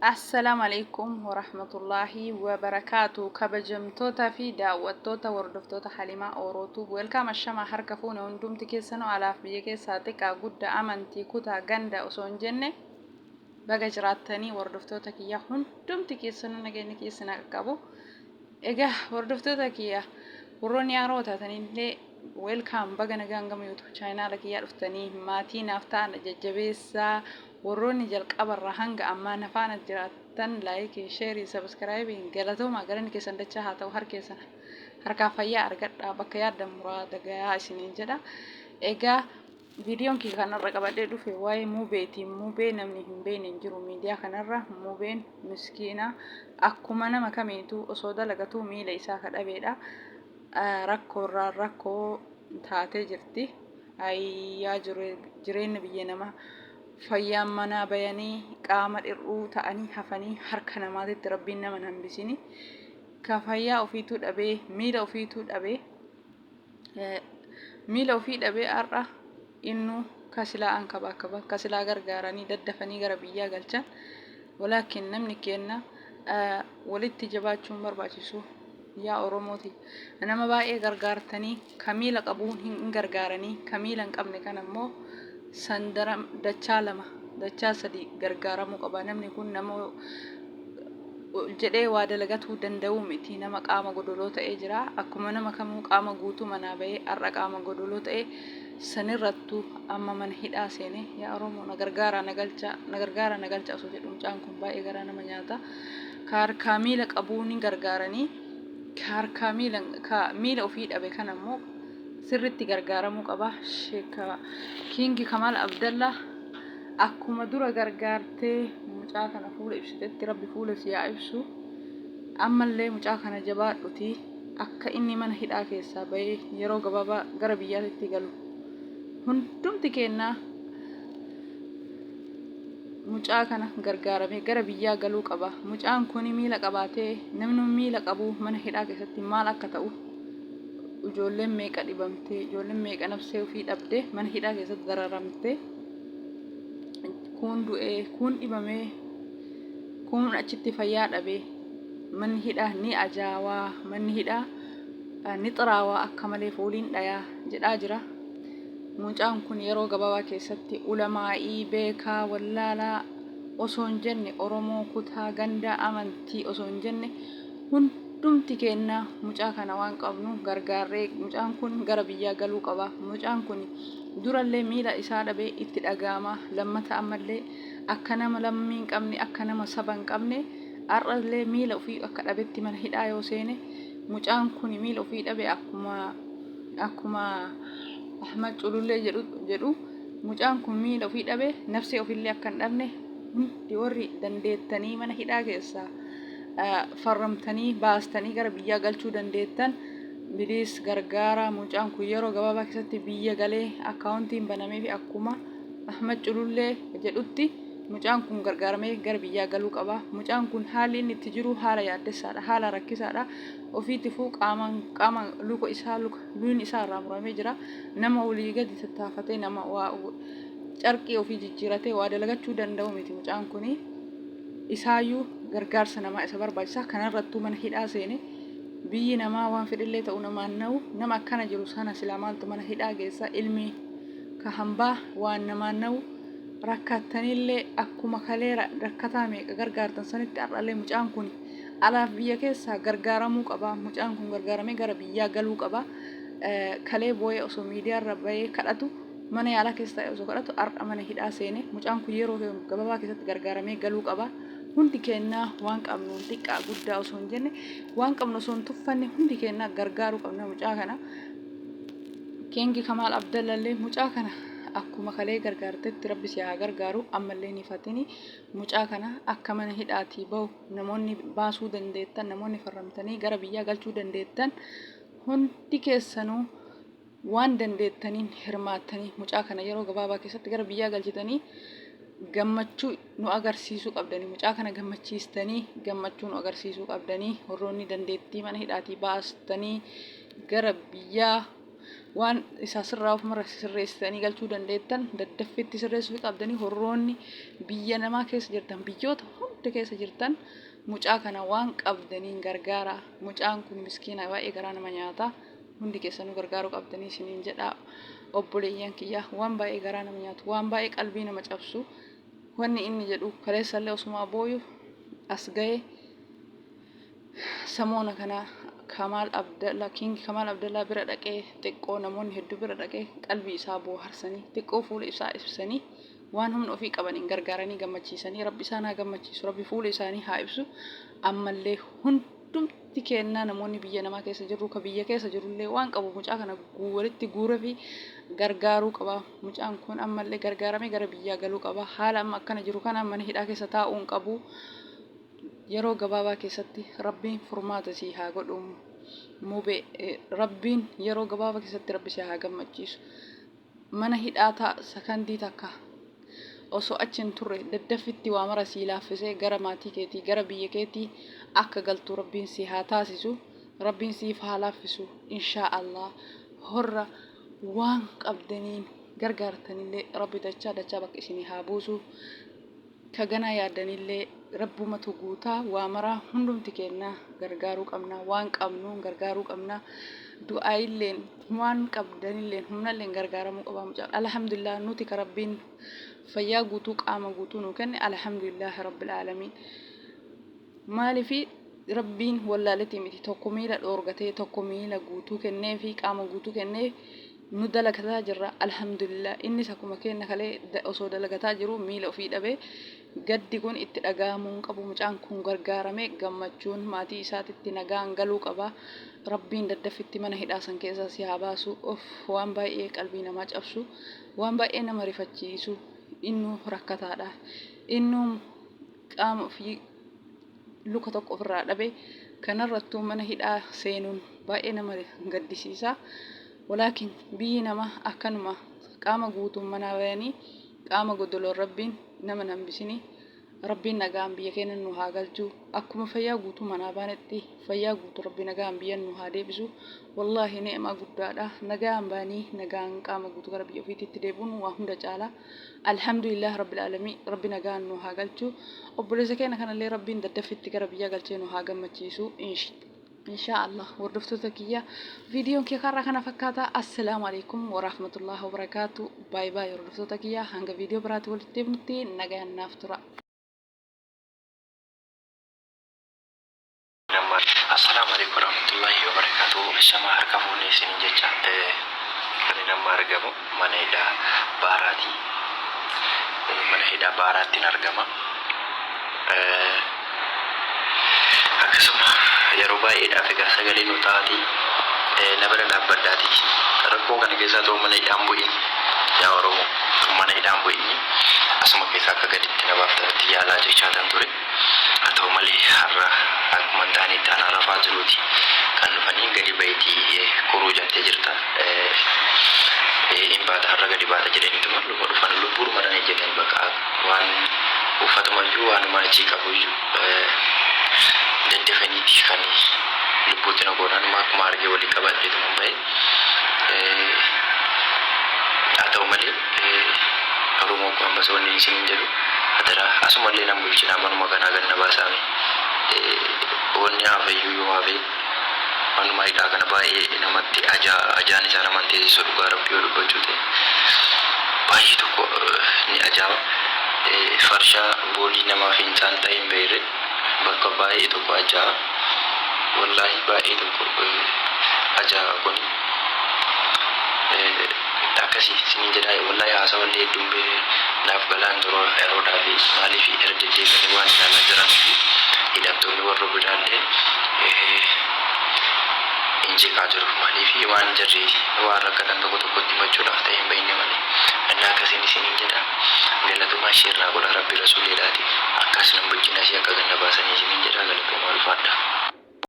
Assalaamu alaikum warahmatullaahi wabarakaatu. Kabajamtoota fi daawwattoota, hordoftoota Halimaa Orootuu, welcome, ashamaa, harka fuune hundumti keessanuu, alaaf biyya keessaa, xiqqaa guddaa, amantii, kutaa, ganda osoo hin jenne, baga jiraattanii. Hordoftoota kiyya hundumti keessanuu, nageenya keessa na qaqqabu. Egaa hordoftoota kiyya, warroonni haaroo taatanillee welcome, baga nagaan gama YouTube channel kiyyaa dhuftanii maatii naaf ta'an jajjabeessaa. Warroonni jalqabarraa hanga ammaa na faana jiraattan like, share, subscribe galatoomaa, galanni keessan dachaa haa ta'u, harkeessan harkaa fayyaa argadhaa, bakka yaaddan muraada gayaa isiniin jedha. Egaa viidiyoon kiyya kanarra qabadhee dhufe waa'ee Mubeeti. Mubee namni hin beekne hin jiru miidiyaa kanarra. Mubeen miskiina, akkuma nama kamiitu osoo dalagatuu miila isaa kadhabeedha. Rakkoorraan rakkoo taatee jirti. Ayyaa, jireenya biyya namaa, fayyaan manaa bayanii qaama dhir'uu ta'anii hafanii harka namaatitti rabbiin nama hin hambisini. Ka fayyaa ofiituu dhabee, miila ofiituu dhabee, miila ofii dhabee, har'a innu ka silaa ankabaakaban, ka silaa gargaaranii daddafanii gara biyyaa galchan. Walaakin namni keenna walitti jabaachuun barbaachisu. Yaa Oromooti, nama baay'ee gargaartanii, ka miila qabuun hin gargaaranii, ka miila hin qabne kana immoo sandara dachaa lama, dachaa sadii gargaaramuu qaba. Namni kun nama jedhee waa dalagatuu danda'uu miti, nama qaama godoloo ta'ee jira. Akkuma nama kamuu qaama guutuu manaa bahee har'a qaama godoloo ta'ee sanirrattuu amma mana hidhaa seene. Yaa Oromoo, na gargaaraa, na galchaa, na gargaaraa, na galchaa osoo jedhu, mucaan kun baay'ee garaa nama nyaata. Ka harkaa miila qabuu ni gargaaranii, ka harkaa miila, ka miila ofii dhabe kana immoo sirritti gargaaramuu qaba. Sheeka Kingi Kamal Abdallaa, akkuma dura gargaartee mucaa kana fuula ibsitetti, rabbi fuula si haa ibsu. Ammallee mucaa kana jabaadhuti akka inni mana hidhaa keessaa bahee yeroo gabaabaa gara biyyaatitti galu hundumti keenna mucaa kana gargaaramee gara biyyaa galuu qaba. Mucaan kun miila qabaatee, namni miila qabu mana hidhaa keessatti maal akka ta'u, ijoolleen meeqa dhibamtee, ijoolleen meeqa nafsee ofii dhabde, mana hidhaa keessatti dararamte, kuun du'ee, kuun dhibamee, kuun achitti fayyaa dhabee, manni hidhaa ni ajaawaa, manni hidhaa ni xiraawaa, akka malee fooliin dhayaa jedhaa jira. Mucaan kun yeroo gabaabaa keessatti ulamaa'ii, beekaa, wallaalaa osoo hin jenne, Oromoo, kutaa, ganda, amantii osoo hin jenne, hundumti keenna mucaa kana waan qabnu gargaarree mucaan kun gara biyyaa galuu qaba. Mucaan kun durallee miila isaa dhabee itti dhaga'ama. Lammata ammallee akka nama lammii hin qabne, akka nama saba hin qabne, har'allee miila ofii akka dhabetti mana hidhaa yoo seene, mucaan kun miila ofii dhabe, akkuma Ahmad Culullee jedhu, mucaan kun miila ofii dhabe, nafsee ofiillee akka hin dhabne, hundi warri dandeettanii mana hidhaa keessaa farramtanii baastanii gara biyyaa galchuu dandeettan, please gargaara. Mucaan kun yeroo gabaabaa keessatti biyya galee akkaawuntiin banamee fi akkuma Ahmad Culullee jedhutti mucaan kun gargaaramee gara biyyaa galuu qaba. Mucaan kun haalli inni itti jiru haala yaaddessaadha, haala rakkisaadha. Ofiitifuu qaamaan qaama luka isaa, luka luyni isaa irraa muramee jira. Nama olii gadi tattaafatee, nama waa carqii ofii jijjiiratee waa dalagachuu danda'u miti mucaan kuni. Isaayyuu gargaarsa namaa isa barbaachisa. Kanarrattuu mana hidhaa seene. Biyyi namaa waan fedhillee ta'u namaan na'u. Nama akkana jiru sana silaa maaltu mana hidhaa geessa? Ilmi ka hambaa waan namaan na'u. Rakkattanillee akkuma kalee rakkataa meeqa gargaartan sanitti, har'allee mucaan kun alaaf biyya keessaa gargaaramuu qaba. Mucaan kun gargaaramee gara biyyaa galuu qaba. Kalee boo'ee osoo miidiyaarra bahee kadhatu, mana yaalaa keessa taa'ee osoo kadhatu, har'a mana hidhaa seene. Mucaan kun yeroo gabaabaa keessatti gargaaramee galuu qaba. Hundi keenna waan qabnu, xiqqaa guddaa osoo hin jenne, waan qabnu osoo hin tuffanne, hundi keenna gargaaruu qabna mucaa kana. Kingi Kamaal Abdallallee mucaa kana akkuma kalee gargaartetti rabbi si haa gargaaru. Ammallee ni fatini, mucaa kana akka mana hidhaatii bahu namoonni baasuu dandeettan, namoonni farramtanii gara biyyaa galchuu dandeettan, hundi keessanuu waan dandeettaniin hirmaattanii mucaa kana yeroo gabaabaa keessatti gara biyyaa galchitanii gammachuu nu agarsiisuu qabdanii. Mucaa kana gammachiistanii gammachuu nu agarsiisuu qabdanii. Warroonni dandeettii mana hidhaatii baastanii gara biyyaa waan isaa sirraa ofuma sirreessitanii galchuu dandeettan daddaffiitti sirreessuu qabdanii. Warroonni biyya namaa keessa jirtan, biyyoota hunda hunda keessa jirtan mucaa kana waan qabdaniin gargaaraa. Mucaan kun miskiina baay'ee garaa nama nyaata. Hundi keessanuu gargaaruu qabdanii isiniin jedha obboleeyyan kiyya. Waan baay'ee garaa nama nyaatu, waan baay'ee qalbii nama cabsu. Wanni inni jedhu kaleessallee osuma booyu as gahe. Samoona kana Kamaal Abdallaa, King Kamaal Abdallaa bira dhaqee xiqqoo namoonni hedduu bira dhaqee qalbii isaa booharsanii xiqqoo fuula isaa ibsanii waan humna ofii qabaniin gargaaranii gammachiisanii. Rabbi isaan haa gammachiisu, Rabbi fuula isaanii haa ibsu. Ammallee hundumti keennaa namoonni biyya namaa keessa jirru, ka biyya keessa jirullee waan qabu mucaa kana walitti guuree fi gargaaruu qaba. Mucaan kun ammallee gargaaramee gara biyyaa galuu qaba. Haala amma akkana jiru kana mana hidhaa keessa taa'uu hin qabu. Yeroo gabaabaa keessatti Rabbiin furmaata sii haa godhu mube. Rabbiin yeroo gabaabaa keessatti Rabbi si haa gammachiisu. Mana hidhaa taa sakandii takka osoo achi hin turre daddaffitti waa mara sii laaffisee gara maatii keetii, gara biyya keetii akka galtu Rabbiin si haa taasisu. Rabbiin siif haa laaffisu inshaa Allah. Horra waan qabdaniin gargaartanillee Rabbi dachaa dachaa bakka isinii haa buusu. Ka ganaa yaaddanillee Rabbumatu guutaa waa maraa. Hundumti keenna gargaaruu qabna, waan qabnuun gargaaruu qabna, du'aayilleen, waan qabdanilleen, humnalleen gargaaramuu qaba mucaa. Alhamdulillah, nuti ka Rabbiin fayyaa guutuu, qaama guutuu nuu kenne, alhamdulillah rabbil aalamiin. Maalifi Rabbiin wallaaletii miti, tokko miila dhoorgatee tokko miila guutuu kennee fi qaama guutuu kennee. Nu dalagataa jirra, alhamdulillah. Innis akkuma keenna kalee osoo dalagataa jiru miila ofii dhabe. Gaddi kun itti dhaga'amuu hin qabu. Mucaan kun gargaarame gammachuun maatii isaatitti nagaan galuu qaba. Rabbiin daddaffitti mana hidhaa san keessaa si haa baasu. Of waan baay'ee qalbii namaa cabsu, waan baay'ee nama rifachiisu. Innuu rakkataadha, innuu qaama ofii luka tokko ofirraa dhabe, kanarrattuu mana hidhaa seenuun baay'ee nama gaddisiisa. Walaakin biyyi nama akkanuma, qaama guutuun manaa bayanii qaama godoloon. Rabbiin nama hin hambisini. Rabbiin nagaan biyya keenya nu haa galchu. Akkuma fayyaa guutuu manaa baanetti fayyaa guutuu Rabbi nagaan biyya nu haa deebisu. Wallaahi ni'maa guddaadha, nagaan baanii nagaan qaama guutuu gara biyya ofiititti deebi'uun waa hunda caala. Alhamdulillah rabbil aalamiin. Rabbi nagaan nu haa galchu. Obboleessa keenya kanallee Rabbiin daddaffitti gara biyyaa galchee nu haa gammachiisu inshaa Allah. Hordoftoota kiyya, viidiyoon kee karraa kana fakkaata. Assalaamu alaikum warahmatullahi wabarakaatu. Baay baay hordoftoota kiyya, hanga viidiyoo biraatti walitti deemnutti nagaan naaf tura. Assalaamu alaikum warahmatullahi wabarakatuh. Shama harka fuunee isiniin jecha. Kan inni amma argamu mana hidhaa Baaraati. Mana hidhaa Baaraattiin argama. Akkasuma yeroo baay'eedhaaf egaa sagalee nu ta'aatii na bira dhaabbadhaati. Rakkoo kana keessaa ta'uu mana hidhaan bu'in, yaa Oromoo, mana hidhaan bu'in, asuma keessaa akka gaditti na baaftanitti yaalaa jechaatan ture. Haa ta'u malee har'a akkuma hin taanetti anaa rafaa jiruuti kan dhufanii gadi bahiitii kuruu jattee jirta. Hin baata, har'a gadi baata jedhaniituma luma dhufan, lubbuudhumadhaan ejjetanii bakka waan uffatumayyuu waanuma achii qabuyyuu daddafaniiti kan lubbuutti na godhanuma akkuma argee walii qabadheetuma bahe. Haa ta'u malee Oromoo koo, ammas wanni isiniin jedhu, hadaraa asumallee nan bulchinaa, manuma kanaa gad na baasaame. Wanni hafayyuu yoo hafe manuma hidhaa kana baay'ee namatti ajaa, ajaan isaa naman teessisu. Dhugaa Rabbii yoo dubbachuu ta'e baay'ee tokko ni ajaa'a. Farshaa boolii namaa fincaan ta'e hin beekne, bakka baay'ee tokko ajaa'a. Wallaahi baay'ee tokko ajaa'a kuni. Akkasii isiniin jedhaa. Wallaahi haasawallee hedduun naaf galaan jiru yeroodhaa fi maaliif irra deddeebi'anii waan ilaalaa jiranii fi hidhattoonni warra biraallee hin jeeqaa jiru. Maaliif waan jarri waan rakkatan tokko tokkotti himachuudhaaf ta'e hin beekne malee. Inni akkasiin isiniin jedha. Galatumaa, share naa godha. Rabbi rasuuleedhaati akkas nan bulchina, asii akka ganna baasanii isiniin jedha. Galatumaa, ulfaadha.